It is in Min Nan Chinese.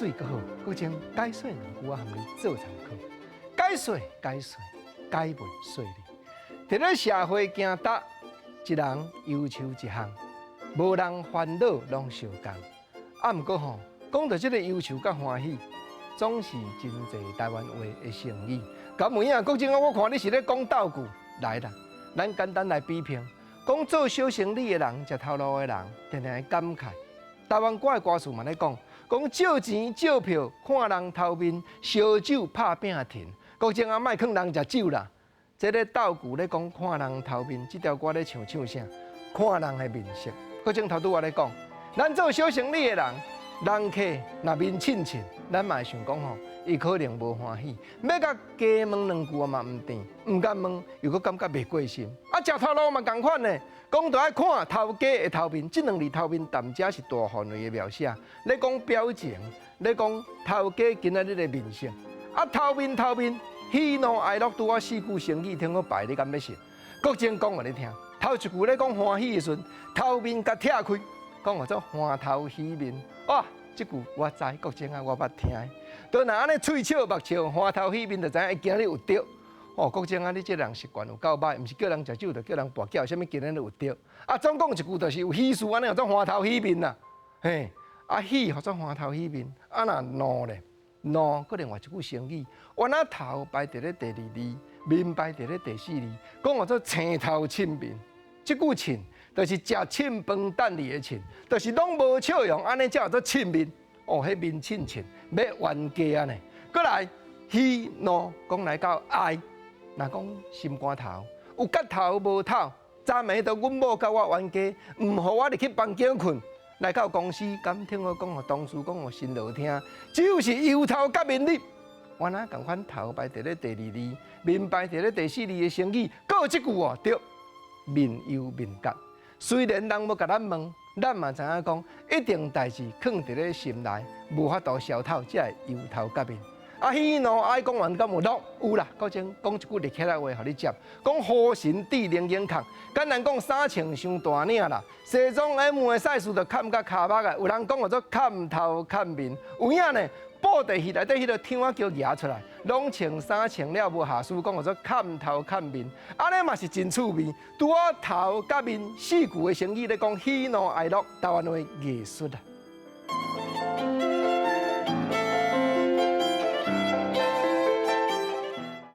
說閣好，閣將解說兩句我含你做參考。解說解說，解問說理。佇咧社會行搭，一人憂愁一項，無人煩惱攏相仝。啊，毋過吼，講到這个憂愁佮歡喜，總是真濟台灣話的成語。敢有影，國政啊，我看你是咧講鬥句來啦。咱簡單來比拼，講做小生理的人，食頭路的人，定定會感慨。台灣歌的歌詞嘛咧講，講借錢借票看人頭面，燒酒拍拚停。國政啊，莫勸人食酒啦。這个鬥句咧講看人頭面，這條歌咧唱唱啥？看人的面色。國政頭拄仔咧講，咱做小生理的人，人客若面凊凊，咱嘛會想講吼，伊可能無歡喜，欲共加問兩句嘛毋甜，毋敢問又閣感覺袂過心。啊，食頭路嘛仝款呢，講著愛看頭家的頭面，這兩字頭面踮遮是大範圍的描寫。咧講表情，咧講頭家今仔日的面色。啊，頭面頭面，喜怒哀樂拄仔四句成語聽好排，你敢欲信？國政講予你聽，頭一句咧講歡喜的時陣，頭面共拆開，講號做歡頭喜面。哇！這句我知，國政啊，我捌聽。都若按呢喙笑目笑，歡頭喜面，就知影伊今日有著。哦，國政啊，你這人習慣有夠歹，毋是叫人食酒，就叫人跋筊，啥物今日有著。啊，總共一句就是有喜事，按呢號做歡頭喜面啦。嘿，啊喜號做歡頭喜面，啊若怒咧，怒閣另外一句成語，原來頭排佇咧第二字，面排佇咧第四字，講號做青頭凊面。這句凊就是食凊飯等你的凊，就是攏無笑容，按呢才號做凊面。哦，彼面凊凊，欲冤家按呢。閣來喜怒講來到哀，若講心肝頭有結頭無頭，昨暝都阮某共我冤家，毋予我入去房間睏。來到公司，敢聽我講，予同事講予新羅聽，只有是憂頭佮面綠。原來仝款頭排佇咧第二字，面排佇咧第四字的成語，閣有這句哦，對，面憂面結。雖然人無共咱問，咱嘛知影講，一定代誌囥佇咧心內，無法度消透，才會憂頭結面。啊，喜怒哀講完敢有樂？有啦，閣將講一句立起來話，予你接。講雨神致靈眼空，簡單講衫穿傷大領啦，西裝 M 的賽事就崁甲跤目啊，有人講號做崁頭崁面，有影呢？布袋戲內底彼个窗仔橋蜈出來，攏穿衫穿了無下事，講號做崁頭崁面，按呢嘛是真趣味。拄仔頭佮面四句的成語咧講喜怒哀樂，台灣話藝術啊。